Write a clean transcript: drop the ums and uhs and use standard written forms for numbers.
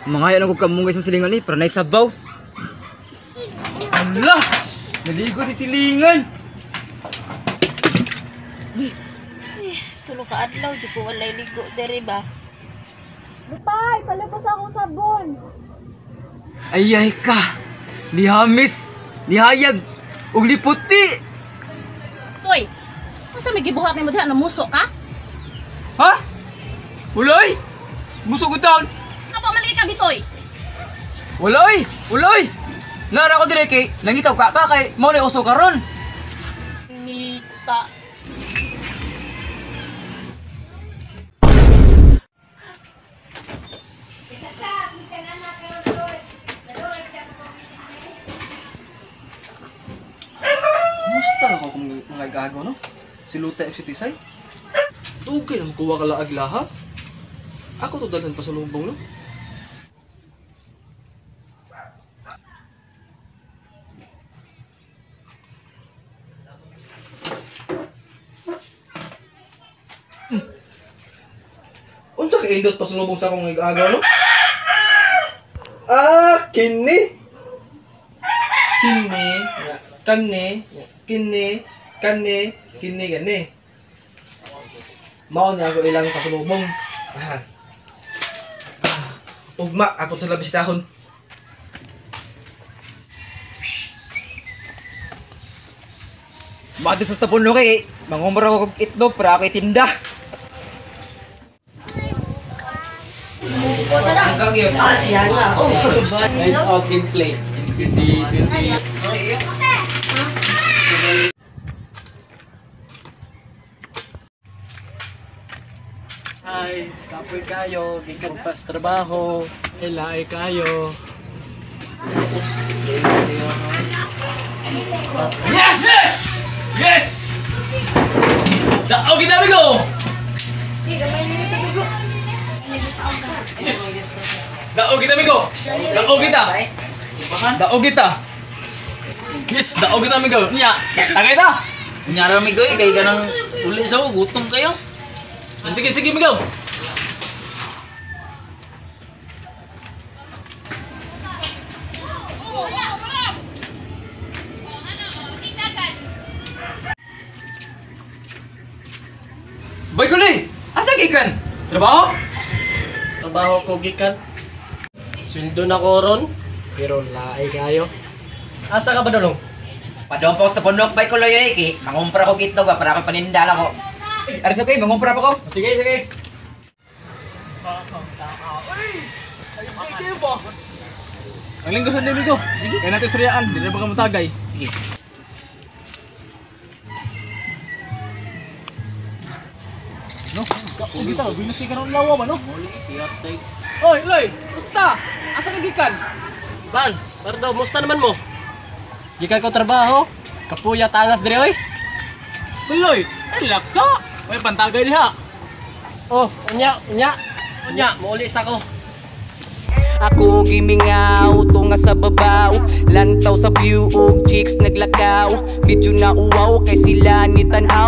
Mangayo lang ko kamunggay sa silingan eh, para naisabaw. Ala! Naligo si silingan! Tulo ka adlaw jud ko walay ligo diri ba. Lupay, palabas akong sabon. Ayay ka! Nihamis! Nihayag! Ug liputi! Toy, unsa may gibuhat nimo diha namuso ka? Ha? Uloy! Muso ko taon! Apo man lagi ka bitoy. Uloy! Uloy! Nara ko dire kay nangitaw ka ka kay mao na uso karon. Nita. Musta ako kung mga gago, no? Si Luta FC Tisay. Dugay na makuha ka laag laha. Ako to dalhan pa sa lubong, no? Unsa kay indot pa sa lubong sa akong nag-agaw, no? Ah, kini! Kini, nga, kani, nga, kini, kani, kini, kani. Mao na ako ilang pasulubong. Ah. Ah, ugma, ako sa labisitahon. Mati sa tapuno kay mangumra ko og itlog para ako itinda. Nice out gameplay. Ay, kapoy kayo, gikan pas trabaho, ilaay kayo. Yes! Yes! Yes! Daog kita, amigo! Yes! Daog kita, amigo! Daog kita! Daog kita! Yes! Daog kita, amigo! Nya! Tagay ta! Unya ra migoy kay kanang uli sa gutom kayo. Sige, sige, amigo! Boy Kuloy! Asa gikan? Trabaho? Trabaho ko gikan. Sweldo na ko ron, pero laay kayo. Asa ka ba dulong? Padong pa ko sa tapuno Boy Kuloy eh kay mangumpra ko og itlog ba, para ako paninda lang ko. Ay, Arso kay mangumpra pa ko. Sige, sige. Ang linggo sa amigo. Sige. Kaya natin sariaan, di na ba ka matagay? Sige. No, kaog kita, binasi ka ng lawa ba, no? Oy, Loy, musta? Asa ka gikan? Ban, Pardo, musta naman mo? Gikan ko trabaho, kapuya talas dire oy. Loy, ay laksa. May pantagay diha. Oh, unya, unya. Unya, muuli sa ko. Ako gimingaw, tunga sa babaw. Lantaw sa view ug chicks naglakaw. Medyo nauwaw kay sila ni tanaw.